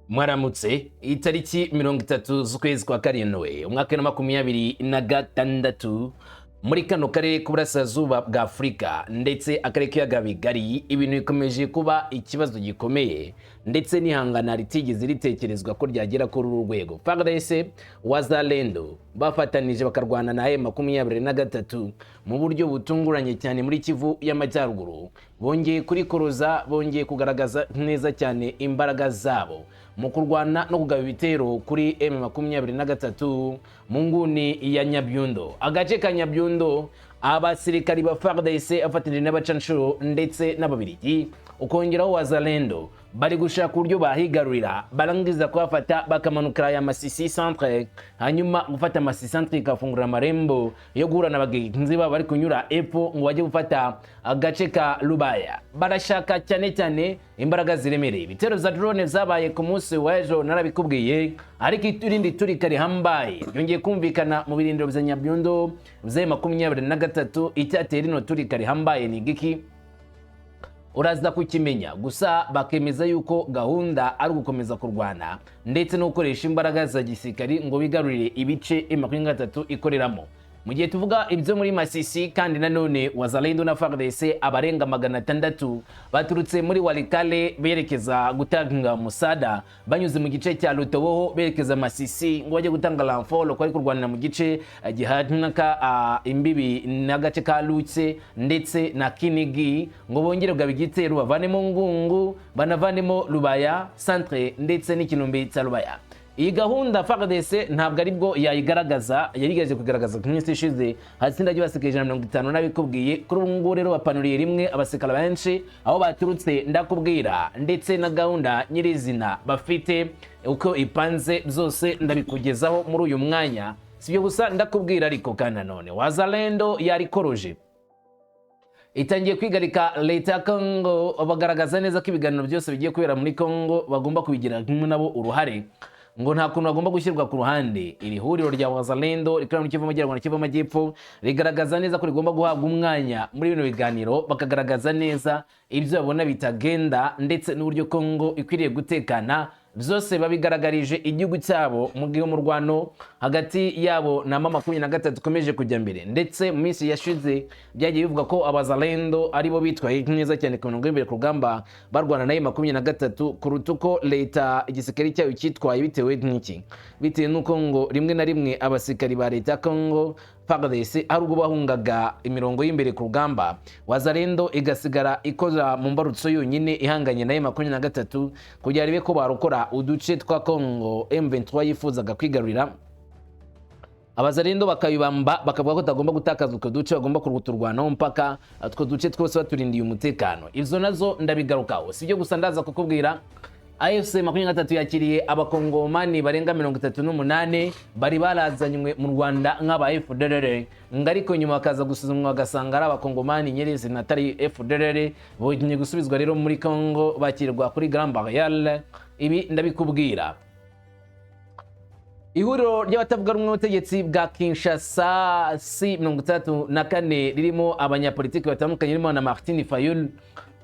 Mwaramutse. Itariki 30 z'ukwezi kwa karindwi, umwaka wa 2026, muri kano karere k'uburasirazuba bwa Afurika ndetse akarere k'ibiyaga bigari, ibintu bikomeje kuba ikibazo gikomeye ndetse n'ihangana ritigeze ritekerezwa ko ryagera kuri uru rwego. FARDC, Wazalendo bafatanije bakarwana na M23 mu buryo butunguranye cyane muri Kivu y'Amajyaruguru, bongeye kurikoroza, bongeye kugaragaza neza cyane imbaraga zabo mu kurwana no kugaba ibitero kuri M23 mu nguni ya Nyabyundo, agace ka Nyabyundo. Abasirikari ba FARDC afatanije n'abacanshuro ndetse n'Ababirigi, ukongeraho Wazalendo, bari gushaka uburyo bahigarurira, barangiza kuhafata bakamanukira ya Masisi centre, hanyuma gufata Masisi centre ikafungura amarembo yo guhura na bagenzi babo bari kunyura epfo ngo bajye gufata agace ka Rubaya. Barashaka cyane cyane imbaraga ziremereye. Ibitero za drone zabaye ku munsi w'ejo narabikubwiye, ariko irindi turika rihambaye ryongeye kumvikana mu birindiro bya Nyabyundo bya 23. Icyateye rino turika rihambaye ni igiki? Uraza kukimenya. Gusa bakemeza yuko gahunda ari ugukomeza kurwana ndetse no gukoresha imbaraga za gisirikari ngo bigarurire ibice M23 ikoreramo. Mu gihe tuvuga ibyo muri Masisi, kandi nanone Wazalendo na FARDC abarenga 600 baturutse muri Walikale berekeza gutanga musada, banyuze mu gice cya Lutoboho berekeza Masisi ngo bajye gutanga renfort ko bari kurwanira mu gice gihanaka imbibi n'agace ka Luke ndetse na Kinigi, ngo bongere kugaba igitero bavanemo Ngungu, banavanemo Rubaya centre ndetse n'ikinombe cya Rubaya. Iyi gahunda FARDC ntabwo aribwo yayigaragaza, yarigejeje kugaragaza ku minsi ishize hatsinda ry'abasirikare 150, nabikubwiye. Kuri ubu ngubu rero bapanuriye rimwe abasirikare benshi, aho baturutse ndakubwira, ndetse na gahunda nyirizina bafite uko ipanze, byose ndabikugezaho muri uyu mwanya. Si ibyo gusa ndakubwira, ariko kandi nanone Wazalendo yarikoroje, itangiye kwigarika leta ya Congo, bagaragaza neza ko ibiganiro byose bigiye kubera muri Congo bagomba kubigira nabo uruhare, ngo nta kuntu bagomba gushyirwa ku ruhande. Iri huriro rya Wazalendo rikorera muri Kivu Amajyaruguru na Kivu Amajyepfo rigaragaza neza ko rigomba guhabwa umwanya muri bino biganiro, bakagaragaza neza ibyo babona bitagenda ndetse n'uburyo Congo ikwiriye gutekana. Byose babigaragarije igihugu cyabo mu gihe umurwano hagati yabo na M23 ukomeje kujya mbere. Ndetse mu minsi yashize byagiye bivuga ko Abazalendo aribo bitwaye neza cyane ku mirongo y'imbere ku rugamba barwana na M23 kuruta uko leta igisirikare cyayo cyitwaye. Bitewe n'iki? Bitewe n'uko ngo rimwe na rimwe abasirikari ba leta ya Congo FARDC ari ubwo bahungaga imirongo y'imbere ku rugamba, Wazalendo igasigara ikora mu mbarutso yonyine ihanganye na M23 kugira ribe ko barokora uduce twa Congo M23 yifuzaga kwigarurira. Abazalendo bakayibamba, bakavuga ko tutagomba gutakaza utwo duce, bagomba kuturwanaho mpaka utwo duce twose baturindiye umutekano. Izo nazo ndabigarukaho. Si ibyo gusa ndaza kukubwira, AFC 23 yakiriye Abakongomani barenga 38 bari barazanywe mu Rwanda nk'aba FDLR, ngo ariko nyuma bakaza gusuzumwa bagasanga ari Abakongomani nyirizina atari FDLR. Bongeye gusubizwa rero muri Congo, bakirwa kuri Grand Barriere. Ibi ndabikubwira. Ihuriro ry'abatavuga rumwe n'ubutegetsi bwa Kinshasa C 64 ririmo abanyapolitiki batandukanye, ririmo na Martin Fayulu,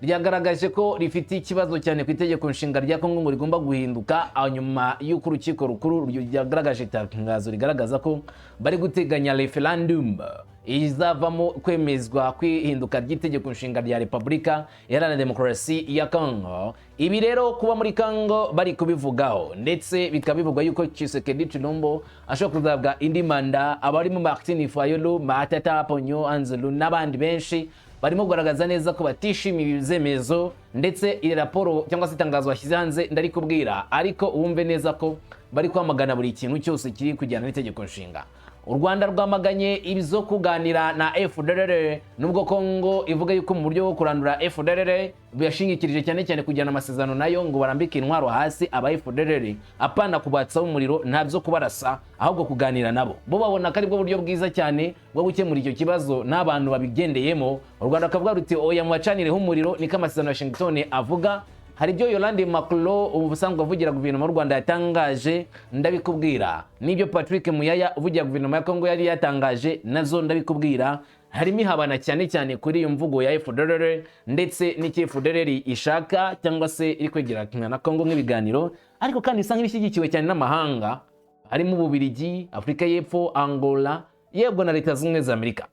ryagaragaje ko rifite ikibazo cyane ku itegeko nshinga rya Kongo, ngo rigomba guhinduka, nyuma y'uko urukiko rukuru ryagaragaje itangazo rigaragaza ko bari guteganya referendum izavamo kwemezwa kw'ihinduka ry'itegeko nshinga rya Repubulika Iharanira Demokarasi ya Kongo. Ibi rero kuba muri Kongo bari kubivugaho, ndetse bikaba bivugwa yuko Tshisekedi Tshilombo ashobora kuzahabwa indi manda. Abarimo Martin Fayulu, Matata Ponyo, Anzelu n'abandi benshi barimo kugaragaza neza ko batishimiye ibi byemezo ndetse iyi raporo cyangwa se itangazo bashyize hanze ndarikubwira, ariko wumve neza ko bari kwamagana buri kintu cyose kiri kujyana n'itegeko nshinga. U Rwanda rwamaganye ibyo kuganira na FDLR, nubwo Kongo ivuga yuko mu buryo bwo kurandura FDLR biyashingikirije cyane cyane kujyana amasezerano nayo, ngo barambike intwaro hasi aba FDLR, apana kubatsaho umuriro, nta byo kubarasa, ahubwo kuganira nabo. Bo babona ko aribwo buryo bwiza cyane bwo gukemura icyo kibazo n'abantu babigendeyemo. U Rwanda rukavuga ruti: "Oya, mubacanireho umuriro, niko amasezerano ya Washington avuga." Hari ibyo Yolande Makolo, ubusanzwe avugira guverinoma y'u Rwanda, yatangaje, ndabikubwira, n'ibyo Patrick Muyaya uvugira guverinoma ya Kongo yari yatangaje nazo ndabikubwira. Harimo ihabana cyane cyane kuri iyo mvugo ya FDLR ndetse n'icyo FDLR ishaka cyangwa se iri kwegerana na Congo nk'ibiganiro, ariko kandi bisa nk'ibishyigikiwe cyane n'amahanga harimo Ububirigi, Afurika y'Epfo, Angola, yego na Leta Zunze Ubumwe za Amerika.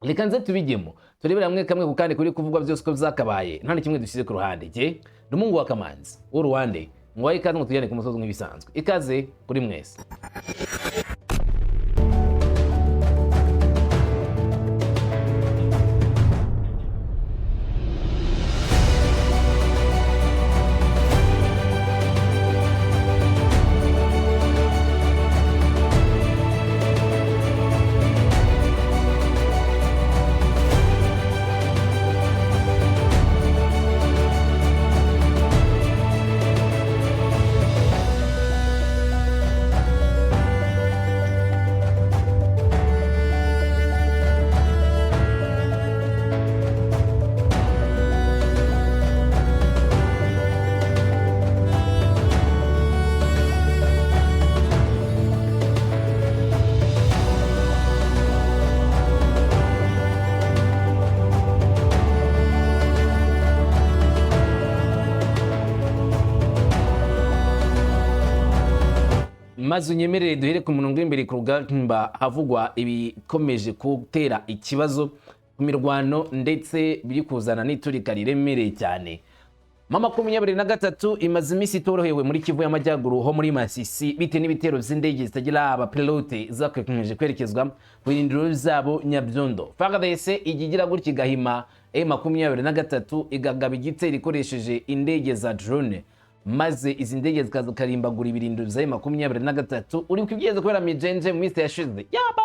Reka nze tubijyemo, turebere hamwe kamwe ku kandi kuri kuvugwa byose uko byakabaye, nta na kimwe dushyize ku ruhande. Jye ni umuhungu wa Kamanzi w'Uruwande, ngo ikaze ngo tujyane ku musozi nk'ibisanzwe. Ikaze kuri mwese. Maze unyemerere duhere ku murongo w'imbere ku rugamba, havugwa ibikomeje gutera ikibazo ku mirwano ndetse biri kuzana n'iturika riremereye cyane. M23 imaze iminsi itorohewe muri Kivu y'Amajyaruguru ho muri Masisi, bitewe n'ibitero by'indege zitagira abapilote zakomeje kwerekezwa ku birindiro zabo Nyabyondo. FARDC ijya igira gutya igahima M23, igagaba igitero ikoresheje indege za drone, maze izi ndege zikaza zikarimbagura ibirindiro bya M23. Uri kubyeza kubera Mijenje mu minsi yashize yaba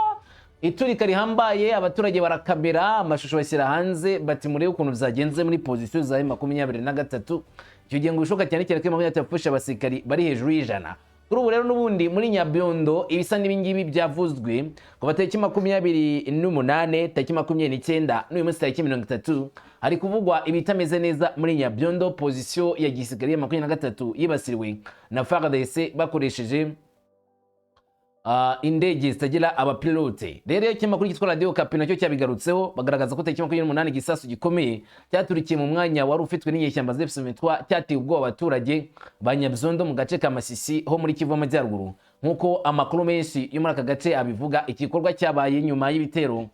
iturika rihambaye, abaturage barakamera amashusho bashyira hanze bati: "Murebe ukuntu byagenze muri position za M23." Icyo gihe ngo bishoboka cyane cyane ko M23 yapfusha abasirikari bari hejuru y'100. Kuri ubu rero n'ubundi muri Nyabyondo ibisa n'ibingibi byavuzwe kuva tariki 28, tariki 29 n'uyu munsi tariki 30. Hari kuvugwa ibitameze neza muri Nyabyondo. Position ya gisirikare ya 23 yibasiriwe na FARDC bakoresheje indege zitagira abapilote. Rero ikinyamakuru cyitwa Radio Okapi nacyo cyabigarutseho, bagaragaza ko tariki 28 igisasu gikomeye cyaturikiye mu mwanya wari ufitwe n'inyeshyamba za M23, cyateye ubwoba abaturage ba Nyabyondo mu gace ka Masisi ho muri Kivu y'Amajyaruguru. Nk'uko amakuru menshi yo muri aka gace abivuga, igikorwa cyabaye nyuma y'ibitero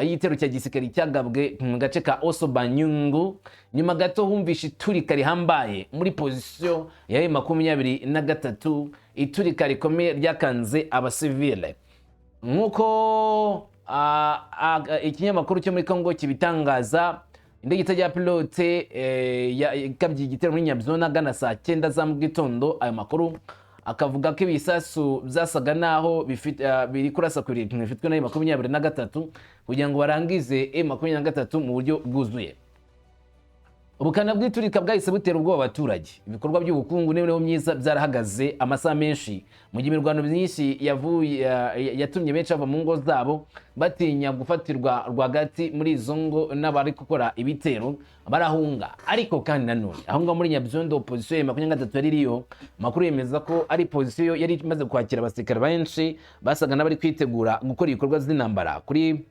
y'igitero cya gisirikare cyagabwe mu gace ka Oso Banyungu. Nyuma gato humvisha iturika rihambaye muri position ya M23, iturika rikomeye ryakanze abasivile. Nk'uko ikinyamakuru cyo muri Congo kibitangaza, indege itagira pilote yagabye igitero muri Nyabyondo agana saa 9 za mu gitondo. Ayo makuru akavuga ko ibisasu byasaga naho biri kurasa ku bintu bifitwe na M23 kugira ngo barangize M23 mu buryo bwuzuye. Ubukana bw'iturika bwahise butera ubwoba abaturage. Ibikorwa by'ubukungu n'imibereho myiza byarahagaze amasaha menshi, mu gihe imirwano myinshi yavuye yatumye benshi bava mu ngo zabo batinya gufatirwa rwagati muri izo ngo n'abari gukora ibitero, barahunga. Ariko kandi nanone aho ngaho muri Nyabyondo, position ya 23 yari iriyo, amakuru yemeza ko ari position yari imaze kwakira abasirikare benshi basaga n'abari kwitegura gukora ibikorwa by'intambara kuri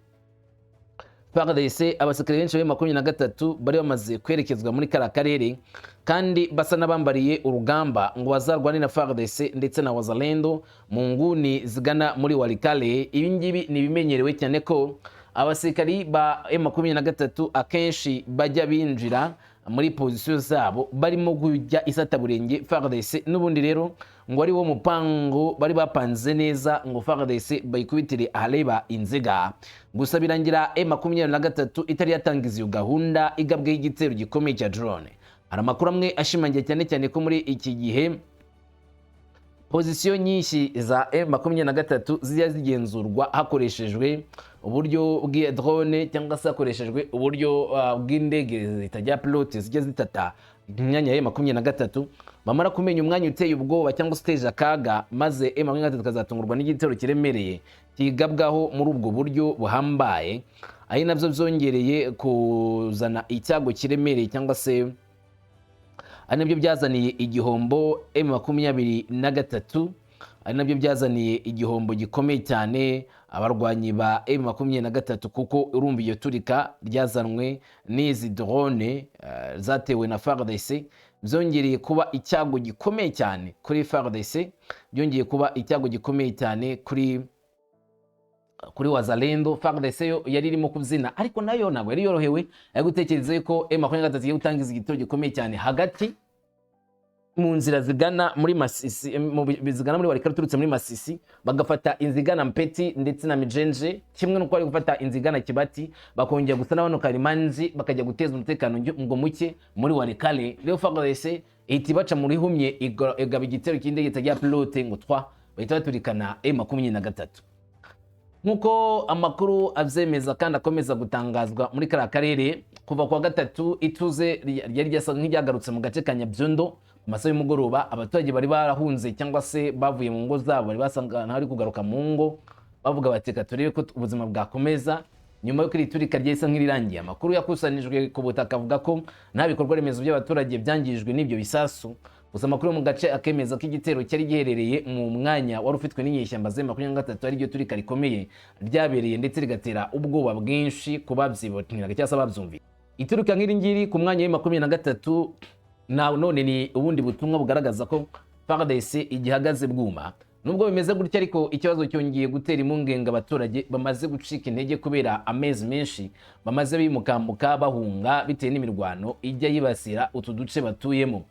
FARDC. Abasirikare benshi ba 23 bari bamaze kwerekezwa muri kariya karere kandi basa n'abambariye urugamba ngo bazarwane na FARDC ndetse na Wazalendo mu nguni zigana muri Walikale. Ibi ngibi ni ibimenyerewe cyane ko abasirikari ba M23 akenshi bajya binjira muri position zabo barimo kujya isataburenge FARDC. N'ubundi rero ngo ari wo mupango bari bapanze neza ngo FARDC bayikubitire ahareba inziga. Gusa birangira M23 itari yatangiza iyo gahunda, igabweho igitero gikomeye cya drone. Hari amakuru amwe ashimangira cyane cyane ko muri iki gihe position nyinshi za M23 zijya zigenzurwa hakoreshejwe uburyo bwa drone cyangwa se hakoreshejwe uburyo bw'indege zitajya pilote zijya zitata imyanya ya M23. Bamara kumenya umwanya uteye ubwoba cyangwa se uteje akaga, maze M23 ikazatungurwa n'igitero kiremereye kigabwaho muri ubwo buryo buhambaye, ari nabyo byongereye kuzana icyago kiremereye cyangwa se ari nabyo byazaniye igihombo M23. ari nabyo byazaniye igihombo gikomeye cyane abarwanyi ba M23, kuko urumva iyo turika ryazanwe n'izi drone zatewe na FARDC byongereye kuba icyago gikomeye cyane kuri FARDC, byongeye kuba icyago gikomeye cyane kuri Wazalendo. FARDC yo yari irimo kubyina, ariko nayo ntabwo yari yorohewe, ari gutekereza yuko M23 igiye gutangiza igitero gikomeye cyane hagati mu nzira zigana muri Masisi, zigana muri Walikale uturutse muri Masisi, bagafata inzira igana Mpeti ndetse na Mijenje, kimwe n'uko bari gufata inzira igana Kibati, bakongera gusa n'abano Karimanzi, bakajya guteza umutekano ngo muke muri Walikale. Rero FARDC ihita ibaca mu rihumye, igaba igitero cy'indege itagira pilote ngo twa bahita baturikana M23, nk'uko amakuru abyemeza kandi akomeza gutangazwa muri kariya karere. Kuva kuwa gatatu, ituze ryari ryasa nk'iryagarutse mu gace ka Nyabyondo. Mu masaha y'umugoroba, abaturage bari barahunze cyangwa se bavuye mu ngo zabo bari basanga bari kugaruka mu ngo, bavuga bati: "Reka turebe ko ubuzima bwakomeza nyuma y'uko iri turika ryahise nk'irirangiye." Amakuru yakusanijwe ku butaka avuga ko nta bikorwa remezo by'abaturage byangijwe n'ibyo bisasu. Gusa amakuru yo mu gace akemeza ko igitero cyari giherereye mu mwanya wari ufitwe n'inyeshyamba za 23, ariryo turika rikomeye ryabereye, ndetse rigatera ubwoba bwinshi ku babyiboneraga cyangwa se ababyumviye. Ituruka nk'iri ngiri ku mwanya wa 23 na none ni ubundi butumwa bugaragaza ko FARDC igihagaze bwuma. Nubwo bimeze gutya ariko, ikibazo cyongeye gutera impungenge abaturage bamaze gucika intege kubera amezi menshi bamaze bimukambuka bahunga bitewe n'imirwano ijya yibasira utu duce batuyemo.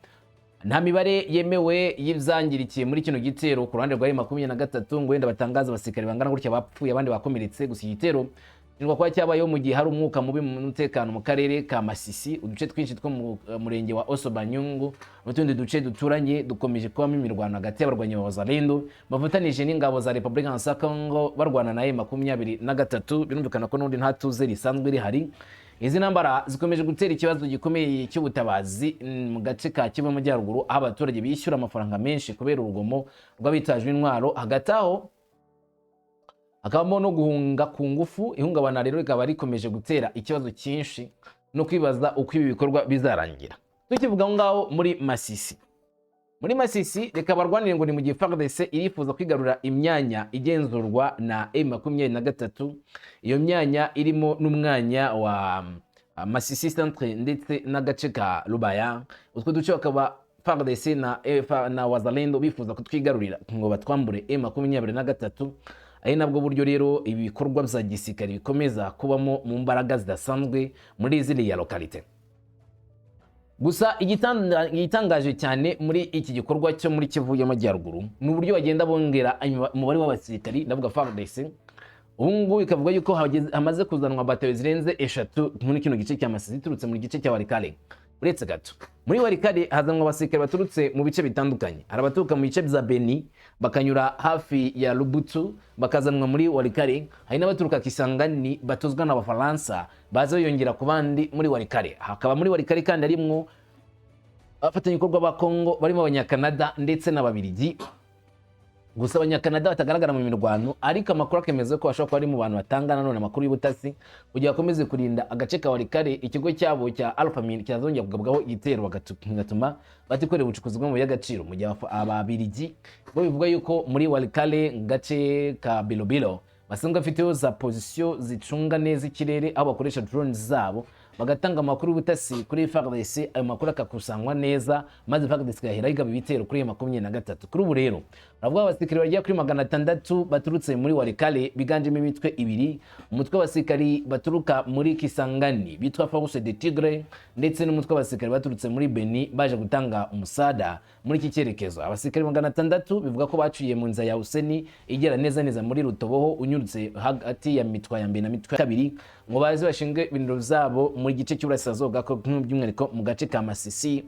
Nta mibare yemewe y'ibyangirikiye muri kino gitero ku ruhande rwa 23, ngo wenda batangaza abasirikare bangana gutya bapfuye, abandi bakomeretse. Gusa igitero gishinjwa kuba cyabayeho mu gihe hari umwuka mubi mu mutekano mu karere ka Masisi. Uduce twinshi two mu murenge wa Osso-Banyungu n'utundi duce duturanye dukomeje kubamo imirwano hagati y'abarwanyi ba Wazalendo bafatanije n'ingabo za Repubulika ya Congo barwana na M23. Birumvikana ko n'ubundi nta tuze risanzwe rihari. Izi ntambara zikomeje gutera ikibazo gikomeye cy'ubutabazi mu gace ka Kivu y'Amajyaruguru, aho abaturage bishyura amafaranga menshi kubera urugomo rw'abitajwe intwaro. Hagati aho hakabamo no guhunga ku ngufu. Ihungabana rero rikaba rikomeje gutera ikibazo cyinshi no kwibaza uko ibi bikorwa bizarangira. Tukivuga aho ngaho muri Masisi, reka barwanire ngo ni mu gihe FARDC irifuza kwigarura imyanya igenzurwa na M23. Iyo myanya irimo n'umwanya wa Masisi Centre ndetse n'agace ka Rubaya. Utwo duce bakaba FARDC na Wazalendo bifuza kutwigarurira ngo batwambure M23. Ari nabwo buryo rero ibikorwa bya gisirikare bikomeza kubamo mu mbaraga zidasanzwe muri ziriya localité. Gusa igitangaje cyane muri iki gikorwa cyo muri Kivu y'Amajyaruguru ni uburyo bagenda bongera umubare w'abasirikari, ndavuga FARDC. Ubu ngubu bikavuga yuko hamaze kuzanwa batayo zirenze eshatu muri kino gice cya Masisi, ziturutse mu gice cya Walikale. Uretse gato, muri Walikale hazanwa abasirikare baturutse mu bice bitandukanye. Hari abaturuka mu bice bya Beni, bakanyura hafi ya Lubutu, bakazanwa muri Walikale. Hari n'abaturuka Kisangani batozwa n'Abafaransa, baza biyongera ku bandi muri Walikale. Hakaba muri Walikale kandi harimwo abafatanyabikorwa ba Kongo barimo Abanyakanada ndetse n'Ababiligi. Gusa Abanyakanada batagaragara mu mirwano, ariko amakuru akemeza ko bashobora kuba ari mu bantu batanga nanone amakuru y'ubutasi kugira bakomeze kurinda agace ka Walikale, ikigo cyabo cya Alphamin cyazongera kugabwaho igitero, bigatuma batikorera ubucukuzi bw'amabuye y'agaciro, mu gihe Ababiligi bo bivuga yuko muri Walikale, mu gace ka Bilobilo, basanzwe bafiteho za position zicunga neza ikirere, aho bakoresha drones zabo bagatanga amakuru y'ubutasi kuri FARDC. Ayo makuru akakusanywa neza, maze FARDC igahera igaba ibitero kuri 23. Kuri ubu rero baravuga abasirikare bagera kuri 600 baturutse muri Walikale, biganjemo imitwe ibiri: umutwe w'abasirikari baturuka muri Kisangani bitwa Force de Tigre, ndetse n'umutwe w'abasirikare baturutse muri Beni baje gutanga umusada muri iki cyerekezo. Abasirikare 600 bivuga ko baciye mu nzira ya Useni igera neza neza muri Rutoboho, unyurutse hagati ya mitwa ya mbere na mitwa ya kabiri, ngo baze bashinge ibirindiro byabo muri gice cy'uburasirazuba bwa Congo, by'umwihariko mu gace ka Masisi.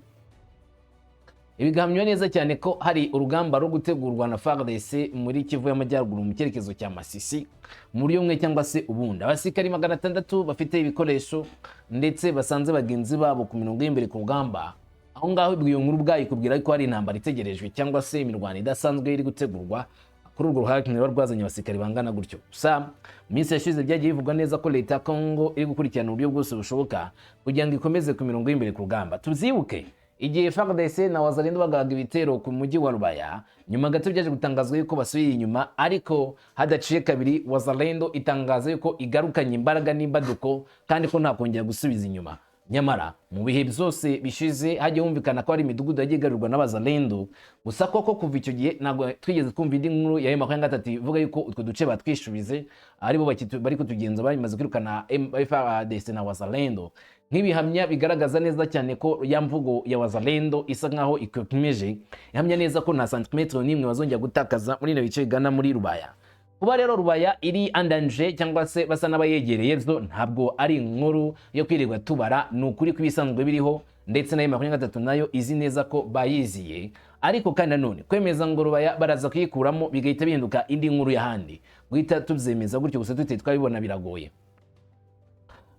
Ibigahamywa neza cyane ko hari urugamba rwo gutegurwa na FARDC muri Kivu y'Amajyaruguru mu cyerekezo cya Masisi mu buryo bumwe cyangwa se ubundi. Abasirikari 600 bafite ibikoresho ndetse basanze bagenzi babo ku mirongo y'imbere ku rugamba aho ngaho. Iyo nkuru ubwayo ikubwira ko hari intambara itegerejwe cyangwa se imirwano idasanzwe iri gutegurwa kuri urwo ruhande ruba rwazanye abasirikare bangana gutyo. Gusa mu minsi yashize byagiye bivugwa neza ko leta ya Congo iri gukurikirana uburyo bwose bushoboka kugira ngo ikomeze ku mirongo y'imbere ku rugamba. Tubyibuke Igihe FARDC na Wazalendo bagabaga ibitero ku mujyi wa Rubaya, nyuma gato byaje gutangazwa yuko basubiye inyuma, ariko hadaciye kabiri Wazalendo itangaza yuko igarukanye imbaraga n'imbaduko kandi ko nta kongera gusubiza inyuma. Nyamara mu bihe byose bishize hagiye humvikana ko hari imidugudu yagiye igarurwa n'Abazalendo. Gusa koko kuva icyo gihe ntabwo twigeze twumva indi nkuru ya M23 ivuga yuko utwo duce batwishubize, aribo bari kutugenza, bamaze kwirukana FARDC na Wazalendo, nk'ibihamya bigaragaza neza cyane ko ya mvugo ya Wazalendo isa nkaho ikomeje ihamya neza ko nta santimetero n'imwe bazongera gutakaza muri ino bice bigana muri Rubaya. Kuba rero Rubaya iri en danger cyangwa se basa n'abayegereye, byo ntabwo ari inkuru yo kwirirwa tubara, ni ukuri kw'ibisanzwe biriho, ndetse na M23 nayo izi neza ko bayiziye. Ariko kandi nanone kwemeza ngo Rubaya baraza kuyikuramo bigahita bihinduka indi nkuru y'ahandi, guhita tubyemeza gutyo gusa tutari twabibona biragoye.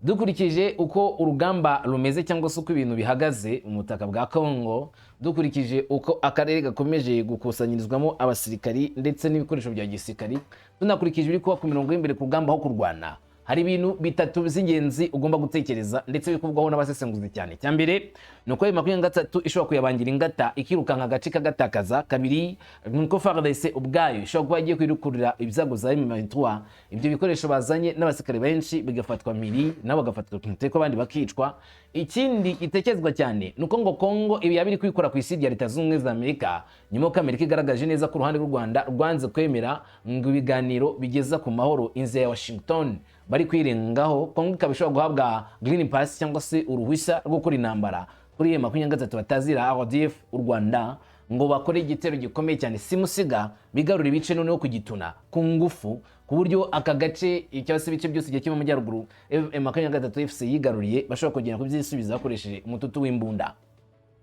Dukurikije uko urugamba rumeze cyangwa se uko ibintu bihagaze mu butaka bwa Congo, dukurikije uko akarere gakomeje gukusanyirizwamo abasirikari ndetse n'ibikoresho bya gisirikari, tunakurikije ibiri kuba ku mirongo y'imbere ku rugamba aho kurwana, hari ibintu bitatu by'ingenzi ugomba gutekereza ndetse biri kuvugwaho n'abasesenguzi cyane. Icya mbere ni uko M23 ishobora kuyabangira ingata, ikirukanka agace kagatakaza. Kabiri ni uko FARDC ubwayo ishobora kuba igiye kwirukurira ibyago za M23, ibyo bikoresho bazanye n'abasirikare benshi bigafatwa miri, nabo bagafatwa ku muteko, abandi bakicwa. Ikindi gitekerezwa cyane ni uko ngo Congo ibi yaba iri kwikora ku isi ya Leta Zunze Ubumwe za Amerika, nyuma y'uko Amerika igaragaje neza ko uruhande rw'u Rwanda rwanze kwemera ngo ibiganiro bigeza ku mahoro, inzira ya Washington bari kwirengaho. Congo ikaba ishobora guhabwa green pass cyangwa se uruhushya rwo gukora intambara kuri iyo 23 batazira RDF u Rwanda, ngo bakore igitero gikomeye cyane simusiga, bigarura ibice noneho kugituna ku ngufu, ku buryo aka gace cyangwa se ibice byose igihe cyo mu majyaruguru M23 FC yigaruriye bashobora kugenda kubyisubiza bakoresheje umututu w'imbunda.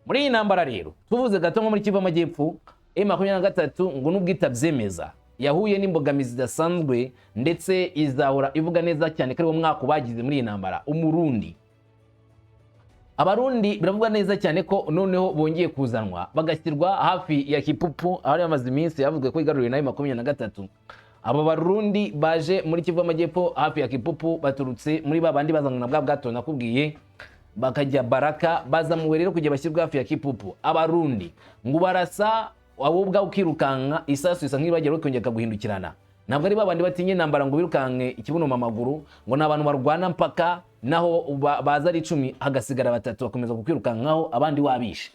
Muri iyi ntambara rero, tuvuze gato nko muri Kivu Amajyepfo, M23 ngo nubwo itabyemeza yahuye n'imbogamizi zidasanzwe, ndetse izahora ivuga neza cyane ko ari wo mwaka bagize muri iyi ntambara. Umurundi, Abarundi biravuga neza cyane ko noneho bongeye kuzanwa bagashyirwa hafi ya Kipupu, aho bamaze iminsi havuzwe ko igaruriwe nayo 23. Abo Barundi baje muri Kivu Amajyepfo hafi ya Kipupu baturutse muri ba bandi bazanwa na bwa bwato nakubwiye, bakajya Baraka, bazamuwe rero kujya bashyirwa hafi ya Kipupu. Abarundi ngo barasa wowe ubwawe ukirukanka, isasu isa nk'ibagera ukongera ikaguhindukirana. Ntabwo ari babandi batinya intambara ngo birukanke ikibuno mu maguru, ngo ni abantu barwana mpaka naho baza ari 10 hagasigara batatu, bakomeza kukwirukankaho abandi wabishe.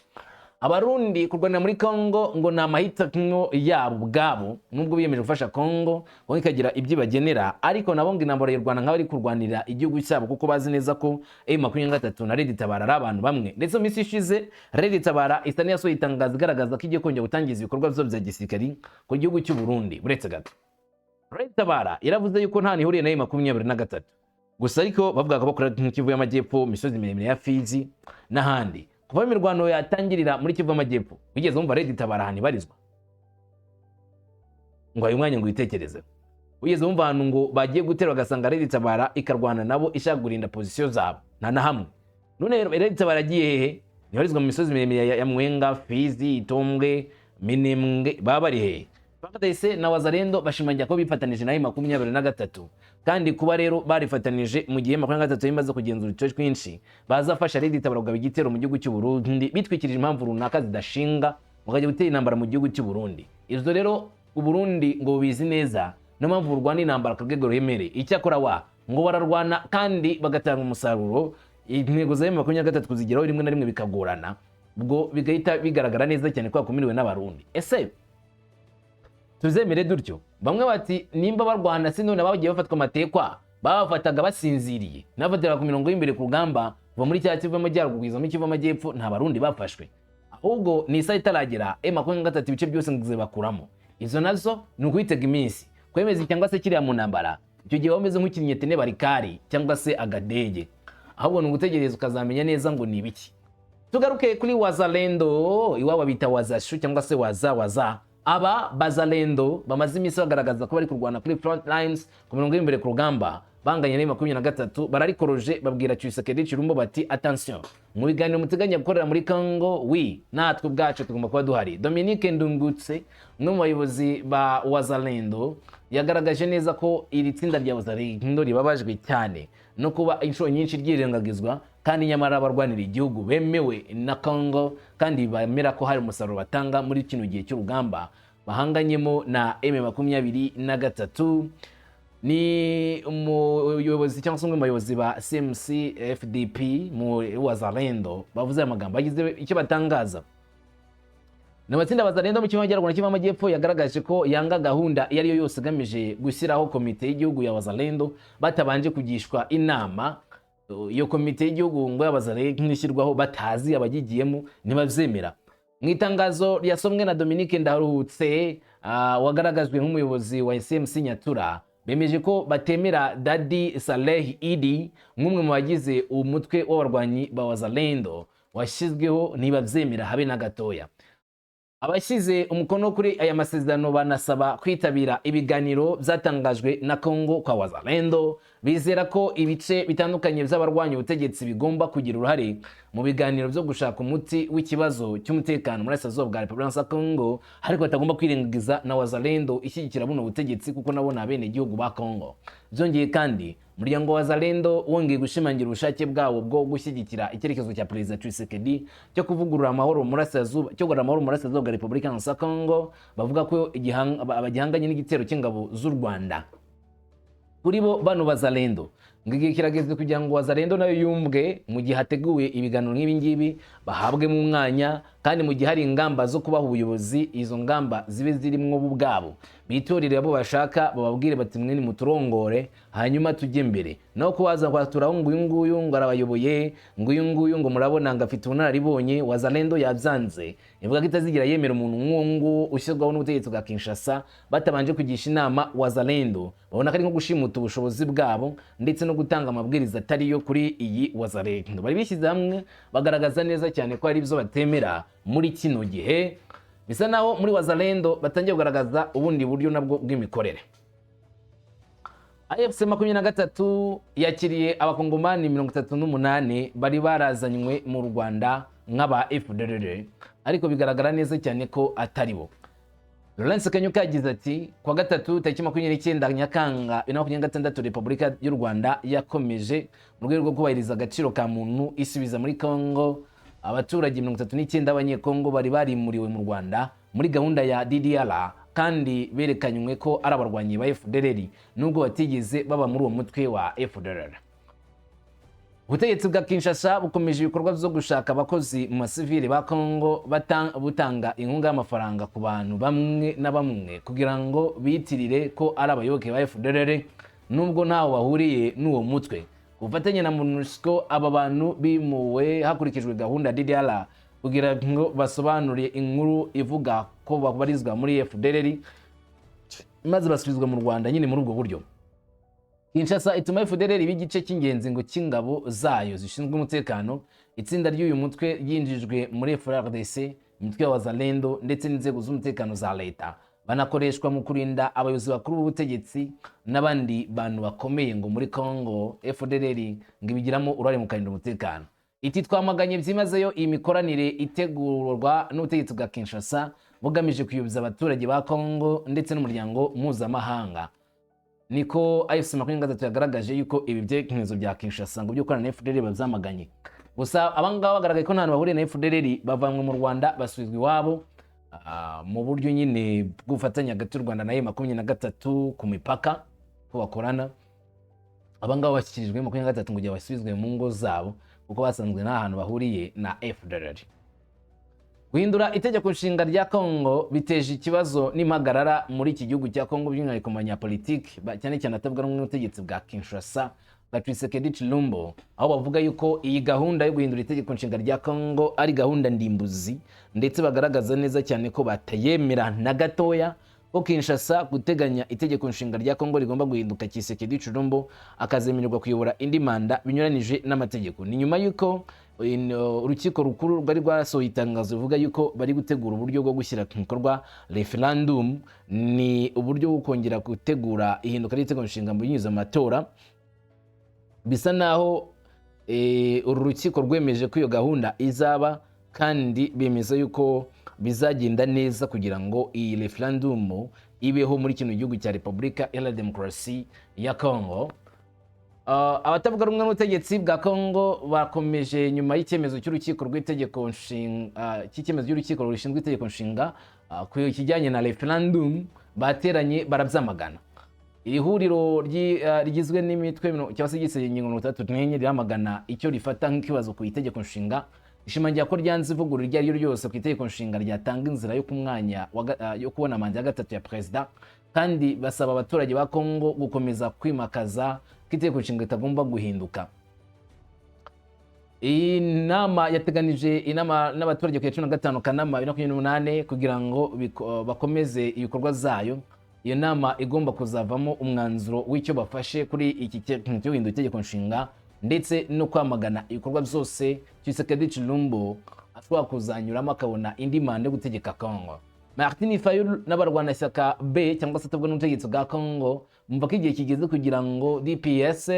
Abarundi kurwanira muri Congo ngo ni amahitamo yabo ubwabo, nubwo biyemeje gufasha Congo ngo ikagira ibyo ibagenera, ariko nabo ngo intambara y'u Rwanda nk'abari kurwanira igihugu cyabo, kuko bazi neza ko M23 na Red Tabara ari abantu bamwe. Ndetse mu minsi ishize Red Tabara isa n'iyasohoye itangazo igaragaza ko igiye kongera gutangiza ibikorwa byo bya gisirikari ku gihugu cy'u Burundi. Uretse gato, Red Tabara yaravuze yuko nta ihuriye na M23 gusa, ariko bavuga ko bakora mu Kivu y'Amajyepfo, imisozi miremire ya Fizi n'ahandi. Kuva imirwano yatangirira muri Kivu y'Amajyepfo, wigeze wumva Red Tabara ahantu ibarizwa? Ngo ayo mwanya ngo witekerezeho, wigeze wumva ahantu ngo bagiye gutera bagasanga Red Tabara ikarwana nabo ishaka kurinda position zabo? Nta na hamwe. None Red Tabara agiye hehe? Ntibarizwa mu misozi miremire ya Mwenga, Fizi, Itombwe, Minembwe? Baba bari hehe? FARDC na Wazalendo bashimangira ko bifatanije na 23, kandi kuba rero barifatanije mu gihe 23 imaze kugenzura uduce twinshi, bazafasha Red Tabara kugaba igitero mu gihugu cy'u Burundi bitwikirije impamvu runaka zidashinga, bakajya gutera intambara mu gihugu cy'u Burundi. Izo rero u Burundi ngo bubizi neza, niyo mpamvu burwana intambara ku rwego ruremereye. Icyakora wa ngo bararwana kandi bagatanga umusaruro, intego za M23 kuzigeraho rimwe na rimwe bikagorana, ubwo bigahita bigaragara neza cyane ko bakumiriwe n'Abarundi. Ese tuzemere dutyo? Bamwe bati nimba barwana se none bagiye bafatwa amatekwa, babafataga basinziriye, n'abafatiraga ku mirongo y'imbere ku rugamba kuva muri cya Kivu y'Amajyaruguru kugeza muri Kivu y'Amajyepfo, nta Barundi bafashwe? Ahubwo ni isaha itaragera M23 ibice byose ngo zibakuramo. Izo nazo ni ukubitega iminsi kwemeza cyangwa se kiriya mu ntambara. Icyo gihe waba umeze nk'ukinnye barikari cyangwa se agadege, ahubwo ni ugutegereza ukazamenya neza ngo ni ibiki. Tugaruke kuri Wazalendo, iwabo bita Wazashu cyangwa se Waza Waza. Aba Bazalendo bamaze iminsi bagaragaza ko bari kurwana kuri front lines, ku mirongo y'imbere ku rugamba, banganye na 23, bararikoroje babwira Tshisekedi Tshilombo bati: "Attention, mu biganiro muteganya gukorera muri Congo, wi natwe ubwacu tugomba kuba duhari." Dominique Ndungutse, umwe mu bayobozi ba Wazalendo, yagaragaje neza ko iri tsinda rya Wazalendo ribabajwe cyane no kuba inshuro nyinshi ryirengagizwa, kandi nyamara abarwanira igihugu bemewe na Congo. kandi bemera ko hari umusaruro batanga muri kino gihe cy'urugamba bahanganyemo na M23. Ni umuyobozi cyangwa se umwe mu bayobozi ba CMC FDP mu Wazalendo bavuze aya magambo, bagize icyo batangaza. Ni amatsinda Wazalendo mu Kivu Amajyaruguru na Kivu Amajyepfo yagaragaje ko yanga gahunda iyo ari yo yose igamije gushyiraho komite y'igihugu ya Wazalendo batabanje kugishwa inama. Iyo komite y'igihugu ngo y'Abazalendo ishyirwaho batazi abagigiyemo, ntibabyemera. Mu itangazo ryasomwe na Dominique Ndaruhutse, wagaragajwe nk'umuyobozi wa SMC Nyatura, bemeje ko batemera Dadi Saleh Idi nk'umwe mu bagize umutwe w'abarwanyi ba Wazalendo washyizweho, ntibabyemera habe na gatoya. Abashyize umukono kuri aya masezerano banasaba kwitabira ibiganiro byatangajwe na Congo kwa Wazalendo. Bizera ko ibice bitandukanye by'abarwanya ubutegetsi bigomba kugira uruhare mu biganiro byo gushaka umuti w'ikibazo cy'umutekano muri Burasirazuba bwa Repubulika ya Congo, ariko batagomba kwirengagiza na Wazalendo ishyigikira buno butegetsi, kuko nabo ni abenegihugu ba Congo. Byongeye kandi, umuryango wa Wazalendo wongeye gushimangira ubushake bwawo bwo gushyigikira icyerekezo cya Perezida Tshisekedi cyo kuvugurura amahoro mu Burasirazuba, cyo kugarura amahoro mu Burasirazuba bwa Repubulika ya Congo, bavuga ko bagihanganye n'igitero cy'ingabo z'u Rwanda. Kuri bo bano Bazalendo, ngo igihe kirageze kugira ngo Wazalendo nayo yumbwe mu gihe hateguwe ibiganiro nk'ibi ngibi, bahabwe mu mwanya, kandi mu gihe hari ingamba zo kubaha ubuyobozi, izo ngamba zibe zirimwo bo ubwabo, bitorere abo bashaka, bababwire bati: "Mwe nimuturongore, hanyuma tujye mbere." Naho ko waza kwaturaho ngo uyu nguyu ngo arabayoboye, ngo uyu nguyu ngo murabona ngo afite ubunararibonye, Wazalendo yabyanze, ivuga ko itazigera yemera umuntu nk'uwo nguwo ushyirwaho n'ubutegetsi bwa Kinshasa batabanje kugisha inama Wazalendo. Babona ko ari nko gushimuta ubushobozi bwabo ndetse no gutanga amabwiriza atari yo kuri iyi Wazalendo. Bari bishyize hamwe, bagaragaza neza cyane ko hari ibyo batemera muri kino gihe. Bisa naho muri Wazalendo batangiye kugaragaza ubundi buryo nabwo bw'imikorere. AFC 23 yakiriye Abakongomani 38 bari barazanywe mu Rwanda nk'aba FDLR, ariko bigaragara neza cyane ko atari bo. Lawrence Kanyuka yagize ati: "Kuwa gatatu tariki 29 Nyakanga 2026, Repubulika y'u Rwanda yakomeje, mu rwego rwo kubahiriza agaciro ka muntu, isubiza muri Congo abaturage 39 b'Abanyekongo bari barimuriwe mu Rwanda muri gahunda ya DDR, kandi berekanywe ko ari abarwanyi ba FDLR nubwo batigeze baba muri uwo mutwe wa FDLR. Ubutegetsi bwa Kinshasa bukomeje ibikorwa byo gushaka abakozi mu basivili ba Congo, butanga inkunga y'amafaranga ku bantu bamwe na bamwe kugira ngo biyitirire ko ari abayoboke ba FDLR nubwo ntaho bahuriye n'uwo mutwe. Ku bufatanye na MONUSCO, aba bantu bimuwe hakurikijwe gahunda ya DDR kugira ngo basobanure inkuru ivuga ko babarizwa muri FDLR, maze basubizwa mu Rwanda nyine muri ubwo buryo. Kinshasa ituma FDLR iba igice cy'ingenzi ngo cy'ingabo zayo zishinzwe umutekano. Itsinda ry'uyu mutwe ryinjijwe muri FARDC, imitwe ya Wazalendo ndetse n'inzego z'umutekano za leta. Banakoreshwa mu kurinda abayobozi bakuru b'ubutegetsi n'abandi bantu bakomeye ngo muri Congo. FDLR ngo ibigiramo uruhare mu kurinda umutekano." Iti: "Twamaganye byimazeyo iyi mikoranire itegurwa n'ubutegetsi bwa Kinshasa bugamije kuyobya abaturage ba Congo ndetse n'umuryango mpuzamahanga." Niko AFC 23 yagaragaje yuko ibi byemezo bya Kinshasa ngo byo gukorana na FDLR babyamaganye. Gusa abangaba bagaragaye ko nta hantu bahuriye na FDLR, bavanywe mu Rwanda basubizwa iwabo mu buryo nyine bw'ubufatanye hagati y'u Rwanda na M23 ku mipaka ko bakorana. Abangaba bashyikirijwe M23 ngo basubizwe mu ngo zabo, kuko basanzwe nta hantu bahuriye na FDLR. Guhindura itegeko nshinga rya Congo biteje ikibazo n'impagarara muri iki gihugu cya Congo, by'umwihariko mu banyapolitiki, cyane cyane atavuga rumwe n'ubutegetsi bwa Kinshasa bwa Tshisekedi Tshilombo, aho bavuga yuko iyi gahunda yo guhindura itegeko nshinga rya Congo ari gahunda ndimbuzi, ndetse bagaragaza neza cyane ko batayemera na gatoya, ko Kinshasa guteganya itegeko nshinga rya Congo rigomba guhinduka, Tshisekedi Tshilombo akazemererwa kuyobora indi manda binyuranije n'amategeko. Ni nyuma y'uko urukiko rukuru rwari rwasohoye itangazo rivuga yuko bari gutegura uburyo bwo gushyira mu bikorwa referendum, ni uburyo bwo kongera gutegura ihinduka ry'itegeko nshinga binyuze mu matora. Bisa naho uru rukiko rwemeje ko iyo gahunda izaba, kandi bemeza yuko bizagenda neza kugira ngo iyi referendum ibeho muri kino gihugu cya Repubulika Iharanira Demokarasi ya Congo. Abatavuga rumwe n'ubutegetsi bwa Congo bakomeje nyuma y'icyemezo cy'urukiko rw'itegeko nshinga, cy'icyemezo cy'urukiko rushinzwe itegeko nshinga ku kijyanye na referendum, bateranye barabyamagana. Iri huriro rigizwe n'imitwe cyangwa se ryise ingingo 64 riramagana icyo rifata nk'ikibazo ku itegeko nshinga, rishimangira ko ryanze ivugurura iryo ari ryo ryose ku itegeko nshinga ryatanga inzira yo ku mwanya yo kubona manda ya gatatu ya perezida, kandi basaba abaturage ba Congo gukomeza kwimakaza ko itegeko nshinga ritagomba guhinduka. Iyi nama yateganije inama n'abaturage ku ya 15 Kanama 2028 kugira ngo bakomeze ibikorwa zayo. Iyo nama igomba kuzavamo umwanzuro w'icyo bafashe kuri iki cyemezo cyo guhindura itegeko nshinga, ndetse no kwamagana ibikorwa byose Tshisekedi Tshilombo ashobora kuzanyuramo akabona indi manda yo gutegeka Congo. Martin Fayulu n'abarwanashyaka B cyangwa se atavuga n'ubutegetsi bwa Congo bumva ko igihe kigeze kugira ngo UDPS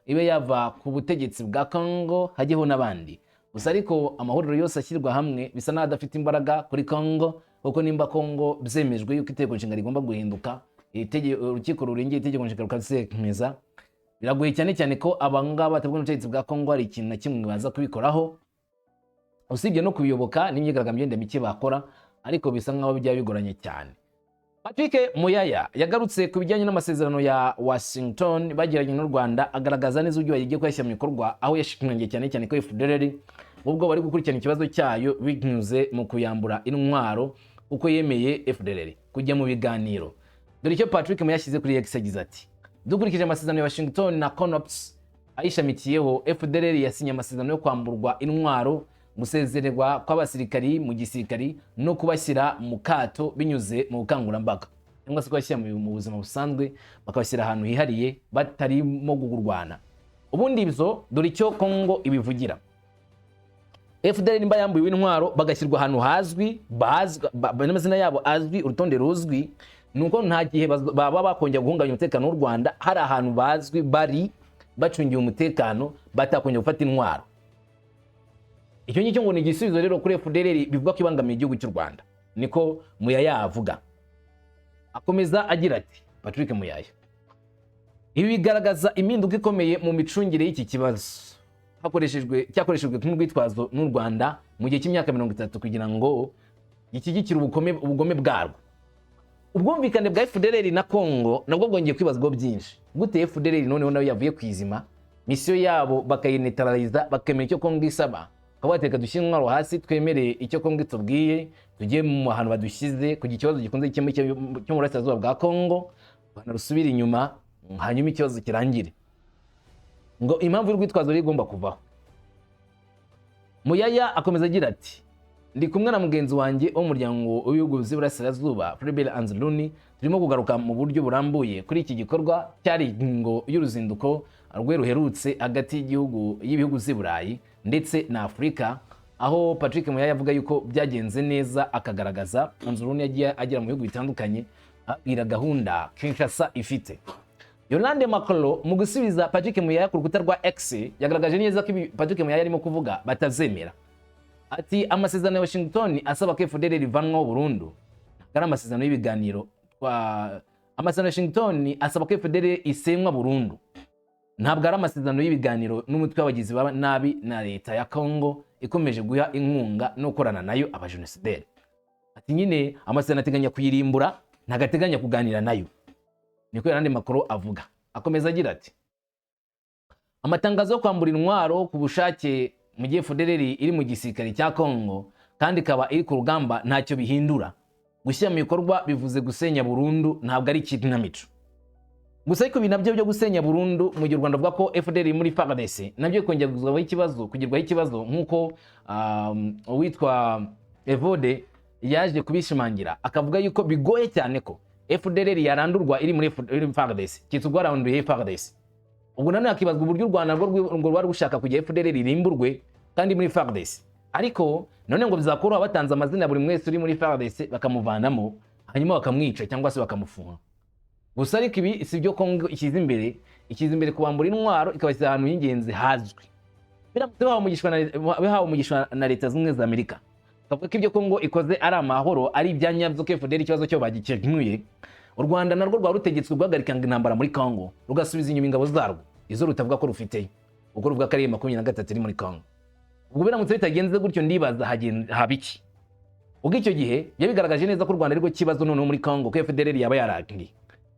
ibe yava ku butegetsi bwa Congo, hajyeho n'abandi. Gusa ariko amahuriro yose ashyirwa hamwe bisa n'aho adafite imbaraga kuri Congo, kuko nimba Congo byemejwe yuko itegeko nshinga rigomba guhinduka, urukiko rurengera itegeko nshinga rukabyemeza, biragoye cyane cyane ko abangaba batavuga n'ubutegetsi bwa Congo hari ikintu na kimwe baza kubikoraho, usibye no kubiyoboka n'imyigaragambyo yenda mike bakora, ariko bisa nkaho bijya bigoranye cyane. Patrick Muyaya yagarutse ku bijyanye n'amasezerano ya Washington bagiranye n'u Rwanda, agaragaza neza uburyo bagiye kuyashyira mu bikorwa, aho yashimangiye cyane cyane ko FDLR ubwo bari gukurikirana ikibazo cyayo binyuze mu kuyambura intwaro, kuko yemeye FDLR kujya mu biganiro. Dore icyo Patrick Muyaya yashyize kuri X, yagize ati: "Dukurikije amasezerano ya Washington na CONOPS ayishamikiyeho, FDLR yasinye amasezerano yo kwamburwa intwaro, gusezererwa kw'abasirikari mu gisirikari no kubashyira mu kato binyuze mu bukangurambaga, cyangwa se kubashyira mu buzima busanzwe, bakabashyira ahantu hihariye batarimo kurwana." Ubundi ibyo dore icyo Kongo ibivugira: FDLR nimba yambuwe intwaro, bagashyirwa ahantu hazwi, bazwi n'amazina yabo azwi, urutonde ruzwi, nuko nta gihe baba bakongera guhungabanya umutekano w'u Rwanda. Hari ahantu bazwi bari bacungiwe umutekano, batakongera gufata intwaro. Icyo ngicyo ngo ni igisubizo rero kuri FDLR bivuga ko ibangamiye igihugu cy'u Rwanda, niko Muyaya avuga. Akomeza agira ati, Patrick Muyaya: "Ibi bigaragaza impinduka ikomeye mu micungire y'iki kibazo hakoreshejwe cyakoreshejwe nk'urwitwazo n'u Rwanda mu gihe cy'imyaka 30 kugira ngo gishyigikire ubugome bwarwo." Ubwumvikane bwa FDLR na Congo nabwo bwongeye kwibazwaho byinshi. Gute FDLR noneho nayo yavuye ku izima, misiyo yabo bakayinetarariza, bakemera icyo Congo isaba, bakaba bateka dushyire intwaro hasi, twemere icyo Congo itubwiye, tujye mu hantu badushyize kugira ikibazo gikunze gikemuke cyo mu burasirazuba bwa Congo, u Rwanda rusubire inyuma, hanyuma ikibazo kirangire? Ngo impamvu y'urwitwazo rero igomba kuvaho. Muyaya akomeza agira ati: "Ndi kumwe na mugenzi wanjye wo mu muryango w'ibihugu by'iburasirazuba, Philibert Anzuluni, turimo kugaruka mu buryo burambuye kuri iki gikorwa cyari ingingo y'uruzinduko rwe ruherutse hagati y'ibihugu by'i Burayi ndetse na Afurika", aho Patrick Muyaya avuga yuko byagenze neza, akagaragaza Anzuluni yagiye agera mu bihugu bitandukanye abwira gahunda Kinshasa ifite. Yolande Makolo mu gusubiza Patrick Muyaya ku rukuta rwa X yagaragaje neza ko ibi Patrick Muyaya arimo kuvuga batazemera. Ati: "Amasezerano ya Washington asaba ko FDLR ivanwaho burundu ntabwo ari amasezerano y'ibiganiro. Amasezerano ya Washington asaba ko FDLR isenywa burundu, ntabwo ari amasezerano y'ibiganiro n'umutwe w'abagizi ba nabi na leta ya Congo ikomeje guha inkunga no gukorana nayo abajenosideri." Ati nyine amasezerano ateganya kuyirimbura, ntabwo ateganya kuganira nayo, niko Yolande Makolo avuga. Akomeza agira ati: "Amatangazo yo kwambura intwaro ku bushake mu gihe FDLR iri mu gisirikare cya Congo kandi ikaba iri ku rugamba ntacyo bihindura. Gushyira mu bikorwa bivuze gusenya burundu, ntabwo ari ikinamico." Gusa ariko ibi nabyo byo gusenya burundu mu gihe u Rwanda ruvuga ko FDLR iri muri FARDC, nabyo bikongera kugirwaho ikibazo, nk'uko uwitwa Evode yaje kubishimangira, akavuga yuko bigoye cyane ko FDLR yarandurwa iri muri FARDC, kitwa rwaranduye FARDC. Ubwo nanone hakibazwa uburyo u Rwanda rwo ngo rwari rushaka kugira FDLR irimburwe kandi muri FARDC. Ariko none ngo bizakoroha batanze amazina ya buri wese uri muri FARDC, bakamuvanamo, hanyuma bakamwica cyangwa se bakamufunga. Gusa ariko ibi si byo Kongo ishyize imbere. Ishyize imbere kubambura intwaro, ikabashyira ahantu h'ingenzi hazwi, biramutse bihawe umugisha na Leta Zunze Ubumwe za Amerika. Bavuga ko ibyo Kongo ikoze ari amahoro, ari ibyanyabyo, ko FDLR ikibazo cyo bagikemuye. U Rwanda narwo rwari rutegetswe guhagarika intambara muri Kongo, rugasubiza inyuma ingabo zarwo. Izo rutavuga ko rufiteyo, ubwo ruvuga ko ari 23 iri muri Congo. Ubwo biramutse bitagenze gutyo, ndibaza haba iki? Ubwo icyo gihe yabigaragaje neza ko u Rwanda arirwo kibazo noneho muri Congo, ko FDLR yaba yarangiye,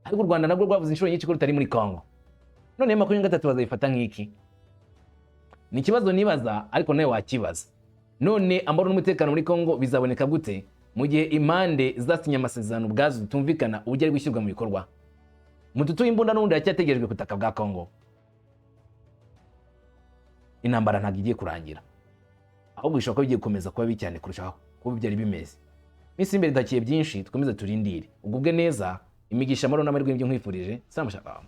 ariko u Rwanda nabwo rwavuze inshuro nyinshi ko rutari muri Congo. None 23 bazayifata nk'iki? Ni ikibazo nibaza, ariko nawe wakibaza. None amahoro n'umutekano muri Congo bizaboneka gute mu gihe impande zasinye amasezerano ubwazo zitumvikana uburyo ari gushyirwa mu bikorwa? Mututu w'imbunda n'ubundi aracyategerejwe ku butaka bwa Congo. Intambara ntabwo igiye kurangira, ahubwo bishobora kuba bigiye gukomeza kuba bibi cyane kurushaho kuba byari bimeze. Iminsi imbere idakiye byinshi, dukomeze turindire. Ugubwe neza, imigisha, amahoro n'amahirwe y'ibyo nkwifurije. Salamu, shalom.